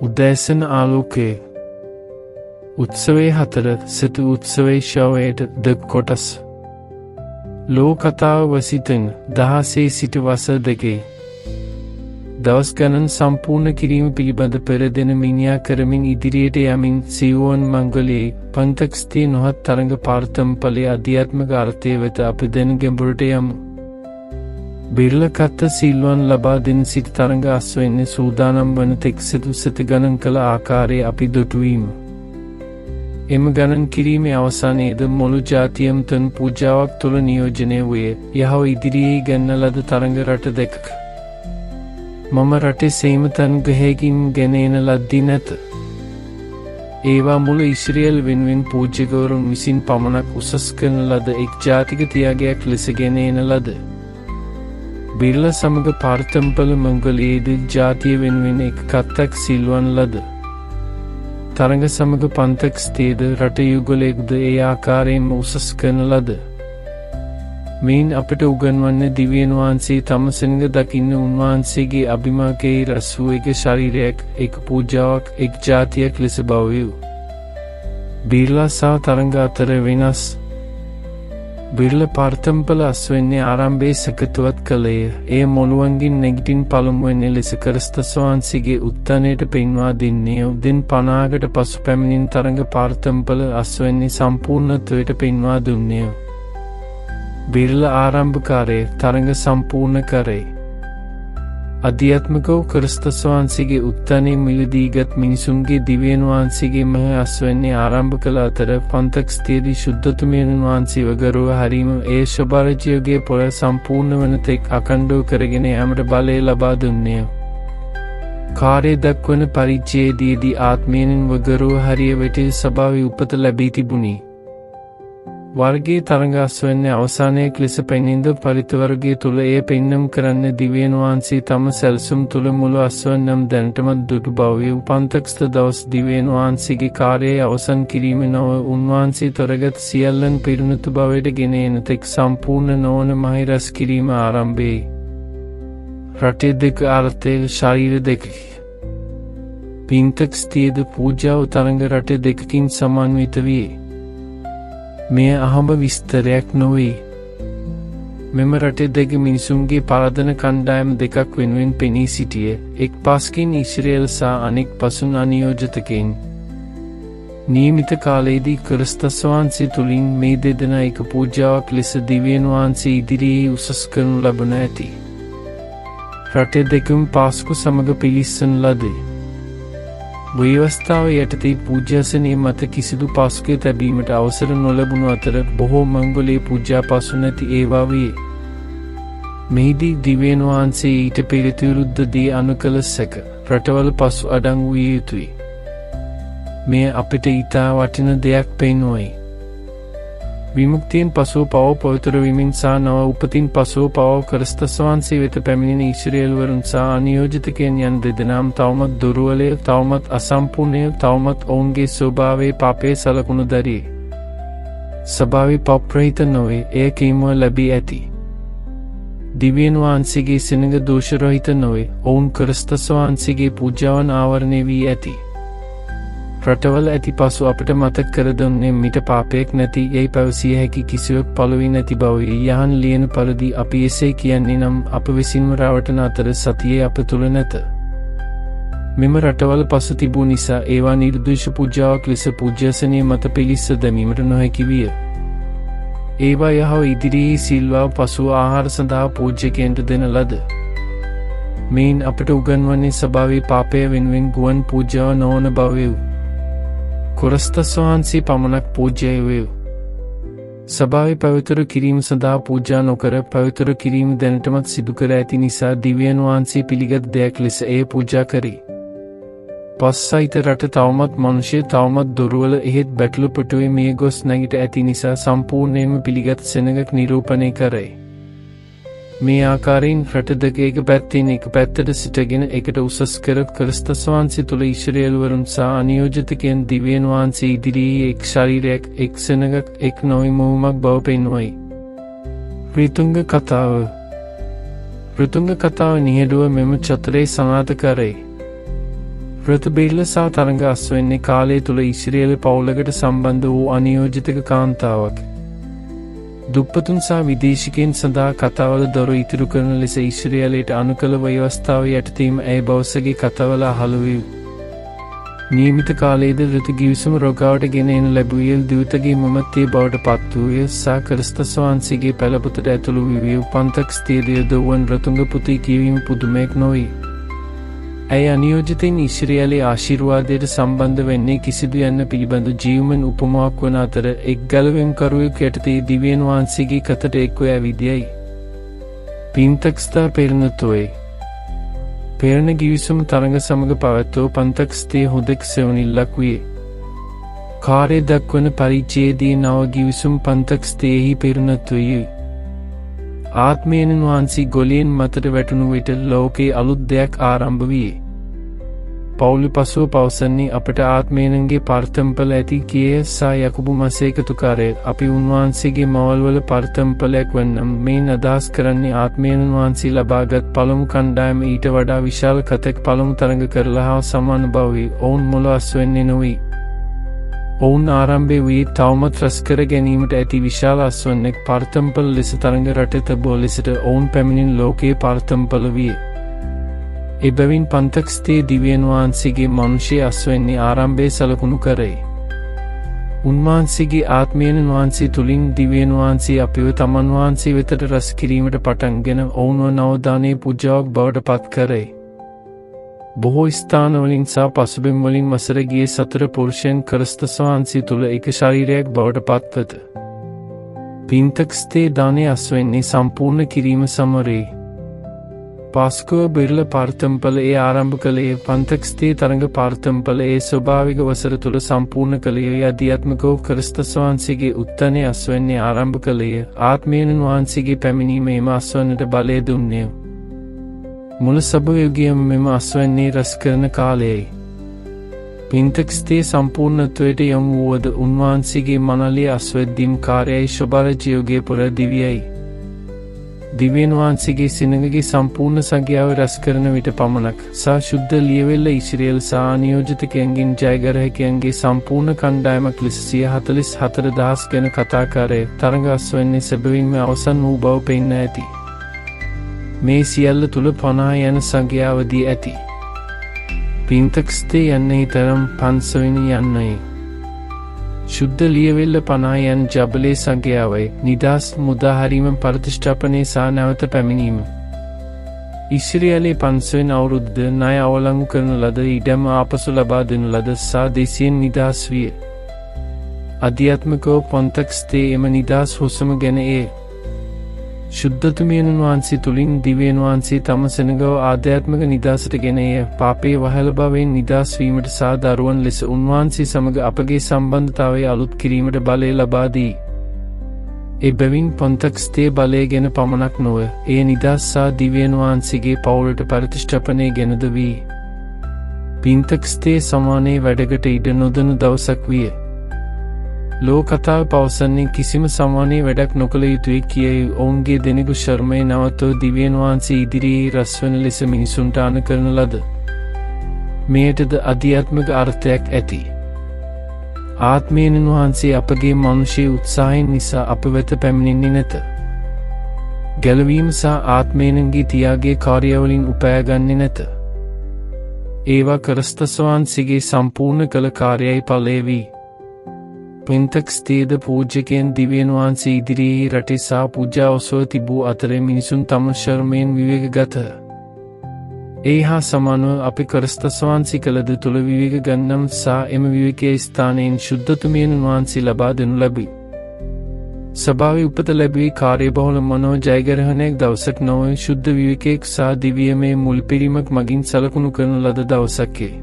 උදෑසන ආලෝකය. උත්සවයේ 4 සිත උත්සවයේ ශවයට ද කොටස්. ලෝ කතාව වසිතන් 16 සිට වසර 2 දවස් ගණන් සම්පූර්ණ කිරීම පිළිබඳ පෙර දින මිනියා කරමින් ඉදිරියට යමින් සිවුවන් මංගලයේ පන්තක්ස්තී නොහත් තරඟ පාර්තම්පලයේ අධ්‍යාත්මික අර්ථය වෙත අපි දැන් ගැඹුරට යමු. බිරළ කත්ත සිල්වන් ලබා දෙන සිට තරඟ අස්වැන්නේ සූදානම් වන තෙක් සිතු සිත ගණන් කළ ආකාරය අපි දුටුවීම. එම ගණන් කිරීමේ අවසානයේද මුළු ජාතියම තුන් පූජාවක් තුළ නියෝජනය වූයේ යහව ඉදිරියේ ගන්න ලද තරඟ රට දෙකක්. මම රටේ සේම තරඟයකින් ගෙන එන ලද්දී නැත. ඒවා මුළු ඉස්රායල් වෙනුවෙන් පූජකවරුන් විසින් පමණක් උසස් කරන ලද එක් ජාතික ත්‍යාගයක් ලෙස ගෙන එන ලද. බිරළ සමග පාර්තම්පල මංගලයේද ජාතිය වෙනුවෙන් එක් කත්තක් සිල්වන් ලද. තරඟ සමග පන්තක්ස්තේද රට යුගලයෙකුද ඒ ආකාරයෙන්ම උසස් කරන ලද. මෙයින් අපට උගන්වන්නේ දිව්‍යන් වහන්සේ තම සෙනඟ දකින්න උන්වහන්සේගේ අභිමාකයේ රැස් වූ එක ශරීරයක්, එක් පූජාවක්, එක් ජාතියක් ලෙස බවය. බිරලා සහ තරඟ අතර වෙනස්. බිරළ පාර්තම්පල අස්වැන්නේ ආරම්භයේ සකතුවත් කළේය. එය මොළුවන්ගින් නැගිටින් පළමුවැන්නේ ලෙස ක්‍රිස්තුස් වහන්සේගේ උත්ථානයට පෙන්වා දෙන්නේ. දින 50කට පසු පැමිණින් තරඟ පාර්තම්පල අස්වැන්නේ සම්පූර්ණත්වයට පෙන්වා දුන්නේය. බිරළ ආරම්භකාරය තරඟ සම්පූර්ණ කරේ. අධ්‍යාත්මිකව ක්‍රිස්තුස් වහන්සේගේ උත්ථානය මිලදීගත් මිනිසුන්ගේ දිව්‍යන් වහන්සේගේ මහ අස්වැන්නේ ආරම්භ කළ අතර පන්තක්ස්තයේදී ශුද්ධතුමයන් වහන්සේව ගරුව හැරීම එය ශුභාරච්චියගේ පොළ සම්පූර්ණ වන තෙක් අඛණ්ඩව කරගෙන යාමට බලය ලබා දුන්නේය. කාර්ය දක්වන පරිච්ඡේදයේදී ආත්මයෙන් වගරුව හරිය වෙටේ සභාවේ උපත ලැබී තිබුණි. වර්ගයේ තරඟ අස්වැන්නේ අවසානයක් ලෙස පෙනෙන්ද පරිත වර්ගය තුළ එය පෙන්නම් කරන්න දිව්‍යන් වහන්සේ තම සැලසුම් තුළ මුළු අස්වැන්නම් දැනටමත් දුටු බවය. පන්තක්ස්ත දවස් දිව්‍යන් වහන්සේගේ කාර්යය අවසන් කිරීම නොව උන්වහන්සේ තොරගත් සියල්ලන් පිරිනුතු බවට ගෙන එන තෙක් සම්පූර්ණ නොවන මහි රැස් කිරීම ආරම්භයයි. රටේ දෙක අර්ථය ශරීර දෙකකි. පින්තක්ස්තියද පූජාව තරඟ රට දෙකකින් සමන්විත විය. මෙය අහඹ විස්තරයක් නොවේ. මෙම රටේ දෙක මිනිසුන්ගේ පරදන කණ්ඩායම් දෙකක් වෙනුවෙන් පෙනී සිටිය. එක් පසකින් ඉස්රායල් සහ අනෙක් පසුන් අනියෝජිතකයින්. නියමිත කාලයේදී ක්‍රිස්තුස් වහන්සේ තුළින් මේ දෙදෙනා එක පූජාවක් ලෙස දිව්‍යන් වහන්සේ ඉදිරියේ උසස් කරනු ලබන ඇති. රටේ දෙකම පාස්කු සමග පිළිස්සන ලදී. ව්‍යවස්ථාව යටතේ පූජ්‍යාසනය මත කිසිදු පසුකය තැබීමට අවසර නොලැබුණු අතර බොහෝ මංගලයේ පූජා පසු නැති ඒවා විය. මෙහිදී දිව්‍යන් වහන්සේ ඊට පෙර විරුද්ධ දී අනුකළ සැක රටවල් පසු අඩංගු විය යුතුයි. මෙය අපිට ඉතා වටින දෙයක් පෙන්වයි. විමුක්තියෙන් පසුව පව පවිත්‍ර වීමෙන් සහ නව උපතින් පසුව පව ක්‍රිස්තුස් වහන්සේ වෙත පැමිණෙන ඊශ්‍රායල්වරුන් සහ අනියෝජිතකයන් යන දෙදෙනාම තවමත් දුර්වලය, තවමත් අසම්පූර්ණය, තවමත් ඔවුන්ගේ ස්වභාවයේ පාපයේ සලකුණු දරී. ස්වභාවය පව් නොවේ, එය කීමුව ලැබී ඇති. දිව්‍යන් වහන්සේගේ සෙනඟ දෝෂරහිත නොවේ, ඔවුන් ක්‍රිස්තුස් වහන්සේගේ පූජාවන් ආවරණය වී ඇති. රටවල් ඇති පසු අපට මතක් කර දුන්නේ මිට පාපයක් නැති යැයි පැවසිය හැකි කිසිවක් පළවී නැති බවයි. යහන් ලියන පරිදි අපි එසේ කියන්නේ නම් අප විසින්ම රවටන අතර සතියේ අප තුළ නැත. මෙම රටවල් පසු තිබූ නිසා ඒවා නිර්දෝෂ පූජාවක් ලෙස පූජ්‍යාසනය මත පිළිස්ස දැමීමට නොහැකි විය. ඒවා යහව ඉදිරියේ සිල්වා පසුව ආහාර සඳහා පූජකයන්ට දෙන ලද. මෙයින් අපට උගන්වන්නේ සභාවේ පාපය වෙනුවෙන් ගුවන් පූජාව නොවන බවය. ක්‍රිස්තුස් වහන්සේ පමණක් පූජ්‍යය වේ. සභාවේ පවිත්‍ර කිරීම සඳහා පූජා නොකර පවිත්‍ර කිරීම දැනටමත් සිදු කර ඇති නිසා දිව්‍යන් වහන්සේ පිළිගත් දෙයක් ලෙස එය පූජා කරයි. පස් සහිත රට තවමත් මනුෂ්‍ය තවමත් දුර්වල එහෙත් බැටළු පිටුවේ මිය ගොස් නැගිට ඇති නිසා සම්පූර්ණයෙන්ම පිළිගත් සෙනඟක් නිරූපණය කරයි. මේ ආකාරයෙන් රට දෙක එක පැත්තෙන් එක පැත්තට සිටගෙන එකට උසස් කර ක්‍රිස්තුස් වහන්සේ තුළ ඊශ්‍රායල්වරුන් සහ අනියෝජිතකයන් දිව්‍යන් වහන්සේ ඉදිරියේ එක් ශරීරයක්, එක් සෙනඟක්, එක් නොවිමුවමක් බව පෙන්වයි. ඍතුංග කතාව. ඍතුංග කතාව නිහඬව මෙම චතුරේ සනාථ කරයි. ඍතු බිරිළ සහ තරඟ අස්වැන්නේ කාලය තුළ ඉස්රායල් පවුලකට සම්බන්ධ වූ අනියෝජිතක කාන්තාවක්. දුප්පතුන් සහ විදේශිකයන් සඳහා කතාවල දොර ඉතිරි කරන ලෙස ඉස්රායලයට අනුකූල ව්‍යවස්ථාව යටතේම ඇය බවසගේ කතාවල අහළ වූ. නියමිත කාලයේද ඍතු ගිවිසුම රෝගාවට ගෙන එනු ලැබුවේ දූතගේ මමත්වයේ බවට පත් වූයේ සහ ක්‍රිස්තුස් වහන්සේගේ පෙළපොතට ඇතුළු වූ පන්තක්ස්තේද යොදවන ඍතුංග පොතේ කියවීම පුදුමයක් නොවේ. ඇය අනියෝජිතයින් ඉස්රායලයේ ආශිර්වාදයට සම්බන්ධ වෙන්නේ කිසිදු යන්න පිළිබඳ ජීවමන් උපමාවක් වන අතර එක් ගැලවීම්කරුවෙකු යටතේ දිව්‍යන් වහන්සේගේ කතට එක්ව ඇවිදියයි. පින්තක්ස්තා පෙරණතෝයි. පෙරණ ගිවිසුම තරඟ සමග පවත්වූ පන්තක්ස්තේ හුදෙක් සෙවණිල්ලක් විය. කාර්ය දක්වන පරිච්ඡේදයේ නව ගිවිසුම් පන්තක්ස්තේහි පෙරණත්වය. ආත්මයන් වහන්සේ ගොලියෙන් මතට වැටුණු විට ලෝකයේ අලුත් දෙයක් ආරම්භ විය. පවුල් පසුව පවසන්නේ අපට ආත්මයන්ගේ පර්තම්පල ඇති කිය සහ යකුබු මස එකතුකාරය අපි උන්වහන්සේගේ මවල්වල පර්තම්පලයක් වන්නම්. මේන් අදහස් කරන්නේ ආත්මයන් වහන්සේ ලබාගත් පළමු කණ්ඩායම ඊට වඩා විශාල කතක් පළමු තරඟ කරලා හා සමාන බව වේ. ඔවුන් මොළ අස්වැන්නේ නොවේ. ඔවුන් ආරම්භය වී තවමත් රැස් කර ගැනීමට ඇති විශාල අස්වැන්නෙක් පර්තම්පල ලෙස තරඟ රටේ තබෝ ලෙසට ඔවුන් පැමිණින් ලෝකයේ පර්තම්පල විය. එබැවින් පන්තක්ස්තේ දිව්‍යන් වහන්සේගේ මනුෂ්‍ය අස්වැන්නේ ආරම්භයේ සලකුණු කරයි. උන්වහන්සේගේ ආත්මයන් වහන්සේ තුලින් දිව්‍යන් වහන්සේ අපිව තමන් වහන්සේ වෙතට රැස් කිරීමට පටන්ගෙන ඔවුන්ව නවදානයේ පූජාවක් බවට පත් කරයි. බොහෝ ස්ථානවලින් සහ පසුබිම් වලින් වසර ගිය සතර පුරුෂයන් ක්‍රිස්තුස් වහන්සේ තුළ එක ශරීරයක් බවට පත්වත. පින්තක්ස්තේ දානය අස්වැන්නේ සම්පූර්ණ කිරීම සමරේ. පාස්කුව බිරළ පර්තම්පල ඒ ආරම්භ කළේ පන්තක්ස්තේ තරඟ පර්තම්පල ඒ ස්වභාවික වසර තුළ සම්පූර්ණ කළේ අධ්‍යාත්මිකව ක්‍රිස්තුස් වහන්සේගේ උත්ථානය අස්වැන්නේ ආරම්භ කළේ ආත්මයන් වහන්සේගේ පැමිණීම එම අස්වැන්නට බලය දුන්නේය. මුල සභ යුගයම මෙම අස්වැන්නේ රැස් කරන කාලයයි. පින්තක්ස්තේ සම්පූර්ණත්වයට යොමු වුවද උන්වහන්සේගේ මනලිය අස්වැද්දීම් කාර්යයි ශුභරජ යුගයේ පුර දිවියයි. දිව්‍යන් වහන්සේගේ සෙනඟගේ සම්පූර්ණ සංඛ්‍යාව රැස් කරන විට පමණක් සහ ශුද්ධ ලියවෙල්ල ඉස්රායල් සහ අනියෝජිතකයන්ගෙන් ජයග්‍රාහකයන්ගේ සම්පූර්ණ කණ්ඩායමක් ලෙස 144,000 ගැන කතා කරේ තරඟ අස්වැන්නේ සැබවින්ම අවසන් වූ බව පෙන්වා ඇති. මේ සියල්ල තුළ 50 යන සංඛ්‍යාව දී ඇති. පින්තක්ස්තේ යන්නේ තරම් පන්සවෙනි යන්නයි. ශුද්ධ ලියවෙල්ල 50 යන ජබලේ සංඛ්‍යාවයි නිදහස් මුදාහැරීම ප්‍රතිෂ්ඨාපනය සහ නැවත පැමිණීම. ඉස්රායලයේ 5 වෙනි අවුරුද්ද ණය අවලංගු කරන ලද ඉඩම ආපසු ලබා දෙනු ලද සහ දේශයෙන් නිදහස් විය. අධ්‍යාත්මිකව පොන්තක්ස්තේ එම නිදහස් හුස්ම ගැන ඒ ශුද්ධතුමියන් වහන්සේ තුළින් දිව්‍යන් වහන්සේ තම සෙනගව ආධ්‍යාත්මික නිදහසට ගෙන එය පාපයේ වහල භවයෙන් නිදහස් වීමට සහ දරුවන් ලෙස උන්වහන්සේ සමග අපගේ සම්බන්ධතාවය අලුත් කිරීමට බලය ලබා දී. එබැවින් පොන්තක්ස්තේ බලය ගැන පමණක් නොව එය නිදහස් සහ දිව්‍යන් වහන්සේගේ පවුලට ප්‍රතිෂ්ඨාපනය ගැනද වී. පින්තක්ස්තේ සමානයේ වැඩකට ඉඩ නොදෙනු දවසක් විය. ලෝ කතාව පවසන්නේ කිසිම සමානයේ වැඩක් නොකළ යුතුයි කියයි. ඔවුන්ගේ දෙනෙකු ශර්මය නවත්ව දිව්‍යන් වහන්සේ ඉදිරියේ රැස්වන ලෙස මිනිසුන්ට අණ කරන ලද. මෙයටද අධ්‍යාත්මික අර්ථයක් ඇති. ආත්මයන් වහන්සේ අපගේ මනුෂ්‍ය උත්සාහයෙන් නිසා අප වෙත පැමිණෙන්නේ නැත. ගැලවීම සහ ආත්මයන්ගේ ත්‍යාගයේ කාර්යවලින් උපයාගන්නේ නැත. ඒවා ක්‍රිස්තුස් වහන්සේගේ සම්පූර්ණ කළ කාර්යයි ඵලය වී. පෙන්තක්ස්තේද පූජකයන් දිව්‍යන් වහන්සේ ඉදිරියේ රටේ සහ පූජා ඔසව තිබූ අතරේ මිනිසුන් තම ශර්මයෙන් විවේක ගත. ඒ හා සමානව අපි ක්‍රිස්තුස් වහන්සේ කළ ද තුළ විවේක ගන්නම් සහ එම විවේකයේ ස්ථානයෙන් ශුද්ධතුමියන් වහන්සේ ලබා දෙනු ලැබී. සභාවේ උපත ලැබුවේ කාර්යබහුල මනෝ ජයග්‍රහණයක් දවසක් නොවේ ශුද්ධ විවේකයක් සහ දිව්‍යමය මුල්පිරීමක් මගින් සලකුණු කරන ලද දවසක්ය.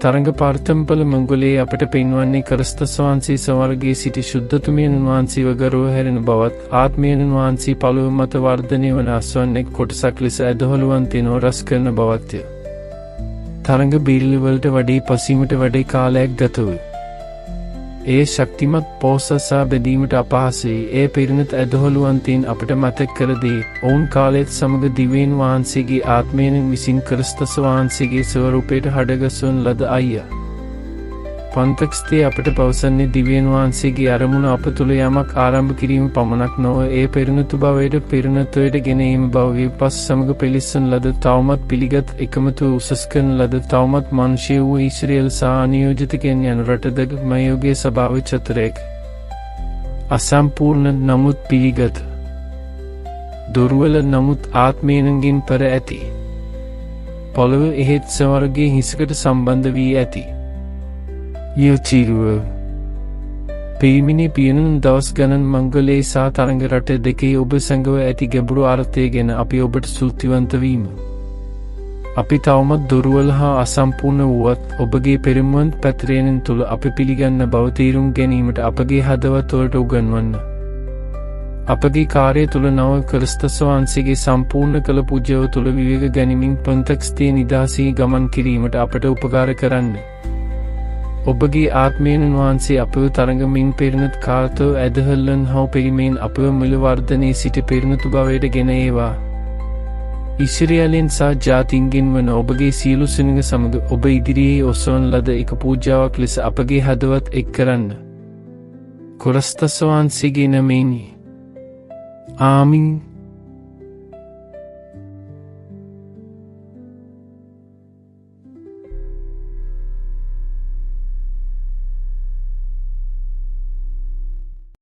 තරඟ පාර්තම්පල මංගලයේ අපට පෙන්වන්නේ ක්‍රිස්තුස් වහන්සේ ස්වර්ගයේ සිටි ශුද්ධතුමියන් වහන්සේව ගරුව හැරෙන බවත් ආත්මයන් වහන්සේ පොළොව මත වර්ධනය වන අස්වැන්නෙක් කොටසක් ලෙස ඇදහළුවන් තෙනෝ රැස් කරන බවත්ය. තරඟ බිරිළ වලට වඩේ පසීමට වැඩි කාලයක් ගත වූ. එය ශක්තිමත් පෝසසා බෙදීමට අපහසුයි. එය පෙරිණත ඇදහුළුවන්තයින් අපට මතක් කර දේ. ඔවුන් කාලයත් සමග දිව්‍යයන් වහන්සේගේ ආත්මයන් විසින් ක්‍රිස්තුස් වහන්සේගේ ස්වරූපයට හඩගස්වන ලද අය. පන්තක්ස්තේ අපට පවසන්නේ දිව්‍යයන් වහන්සේගේ අරමුණ අප තුළ යමක් ආරම්භ කිරීම පමණක් නොව එය පෙරිණතු භවයට පෙරිණත්වයට ගෙන ඒම බව වේ. පස් සමග පෙළිස්සන ලද තවමත් පිළිගත් එකමතුව උසස් කරන ලද තවමත් මනුෂ්‍ය වූ ඊශ්‍රායල් සහ අනියෝජිතකයන් යන රටදග මයෝගයේ සභාව චතුරයෙක්. අසම්පූර්ණ නමුත් පිළිගත්. දුර්වල නමුත් ආත්මයන්ගෙන් පර ඇති. පොළොව එහෙත් ස්වර්ගයේ හිසකට සම්බන්ධ වී ඇති. යචිරුව පිරිමිනි පියනුන් දවස් ගණන් මංගලයේ සහ තරඟ රට දෙකේ ඔබ සැඟව ඇති ගැඹුරු අර්ථය ගැන අපි ඔබට ස්තුතිවන්ත වීම. අපි තවමත් දුර්වල හා අසම්පූර්ණ වුවත් ඔබගේ පෙරමුවන් පැතිරෙන තුළ අපි පිළිගන්න බව තේරුම් ගැනීමට අපගේ හදවත්වලට උගන්වන්න. අපගේ කාර්යය තුළ නව ක්‍රිස්තුස් වහන්සේගේ සම්පූර්ණ කළ පූජාව තුළ විවේක ගනිමින් පන්තක්ස්තේ නිදහසේ ගමන් කිරීමට අපට උපකාර කරන්න. ඔබගේ ආත්මයන් වහන්සේ අපව තරඟමින් පෙරිණත් කාර්තව ඇදහිල්ලන් හෝ පිළිමෙන් අපව මුල වර්ධනයේ සිට පෙරිණතු භවයට ගෙන ඒවා. ඉස්රායලෙන් සහ ජාතීන්ගෙන් වන ඔබගේ සියලු සෙනඟ සමග ඔබ ඉදිරියේ ඔසවන ලද එක පූජාවක් ලෙස අපගේ හදවත් එක් කරන්න. ක්‍රිස්තුස් වහන්සේගේ නමෙනි. ආමීන්.